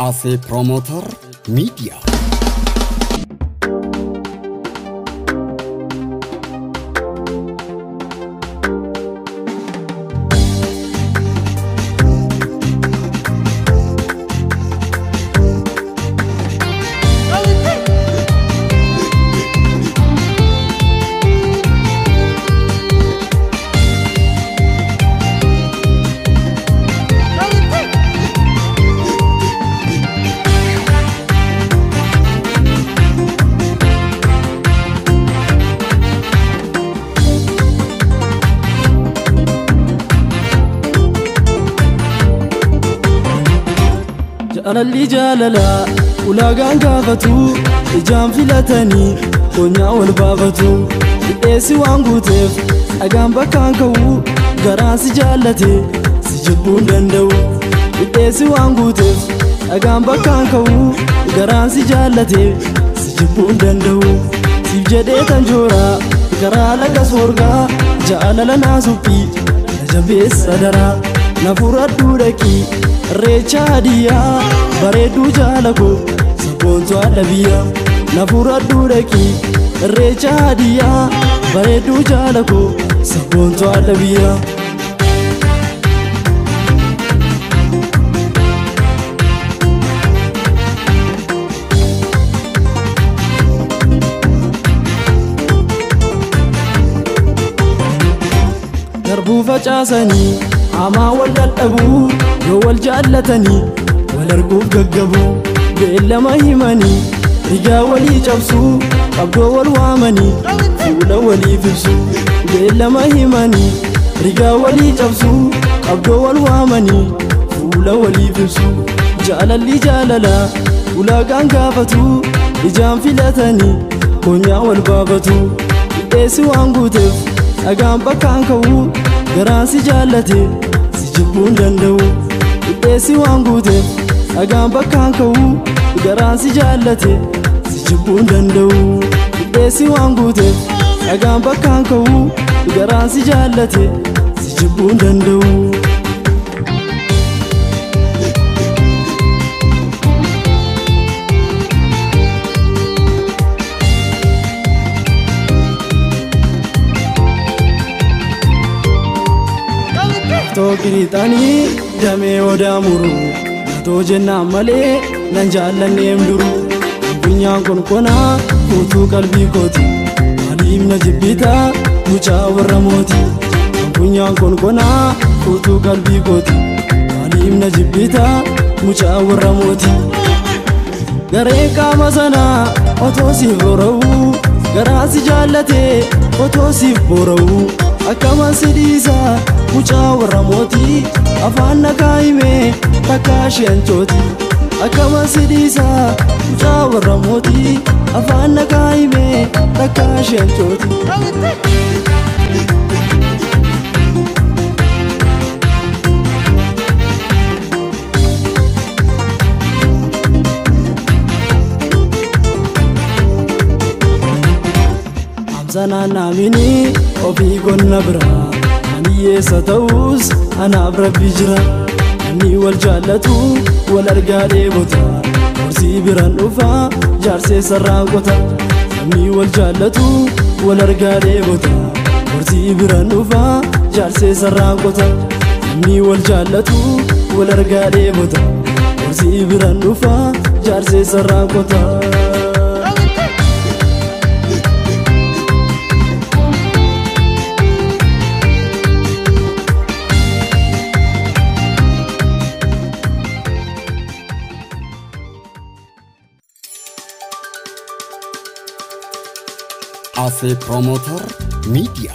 Afe Promoter Media. Jaalalli jaalala ulaagaan gaafatu ijaan filatanii konyaa wal baafatu hidheessi waan guuteef dhagaan bakkaan ka'u garaan si jaallate si jibbuu hin danda'u hidheessi waan guuteef dhagaan bakkaan ka'u garaan si jaallate si jibbuu hin danda'u siif jedhee tan jooraa garaa laga soorgaa jaalala naa suphii na jabeessa daraa na furadhuu dhaqii Reecha hadiyaa bareedduu jaalako sabboontuu haadha biyyaa na furadhuu dhaqii reecha hadiyaa bareedduu jaalako sabboontuu haadha biyyaa. Garbuu facaasanii hamaa wal dadhabuu yoo wal jaallatanii wal arguuf gaggabuu beellama himanii rigaa walii cabsuu qabdoo wal waamanii fuula waliif ibsuu beellama himanii rigaa walii cabsuu qabdoo wal waamanii fuula waliif ibsuu jaalalli jaalala ulaagaan gaafatu ijaan filatanii konyaa wal baafatu hidheessi waan guuteef dhagaan bakkaan ka'u garaan si jaallate si jibbuu hin danda'u hidheessi waan guuteef dhagaan bakkaan ka'u garaan si jaallate si jibbuu hin danda'u hidheessi waan guuteef dhagaan bakkaan ka'u garaan si jaallate si jibbuu hin danda'u. Tookiriixanii damee odaa muru natoo jennaan malee nan jaallanneem duru funyaan konkonaa guutuu qalbii kooti maaliif na jibbitaa mucaa warra mooti funyaan konkonaa guutuu qalbii kooti maaliif na jibbitaa mucaa warra mooti gareen qaama sanaa otoo siif boora'u garaa si jaallatee otoo siif boora'u akkaman si dhiisaa mucaa warra mootii afaan na kaa'imee takka isheenchooti akkaman si dhiisaa mucaa warra mootii afaan na kaa'imee takka isheenchooti. Hamsanaan naamini ofii gonna biraa hiyyeessa ta'us anaaf rabbi jira namni wal jaallatu wal argaa dheebota horsii biraan dhufaa jaarsee sarraan qota namni wal jaallatu wal argaa dheebota horsii biraan dhufaa jaarsee sarraan qota namni wal jaallatu wal argaa dheebota horsii biraan dhufaa jaarsee sarraan qota. Afe Promoter Media.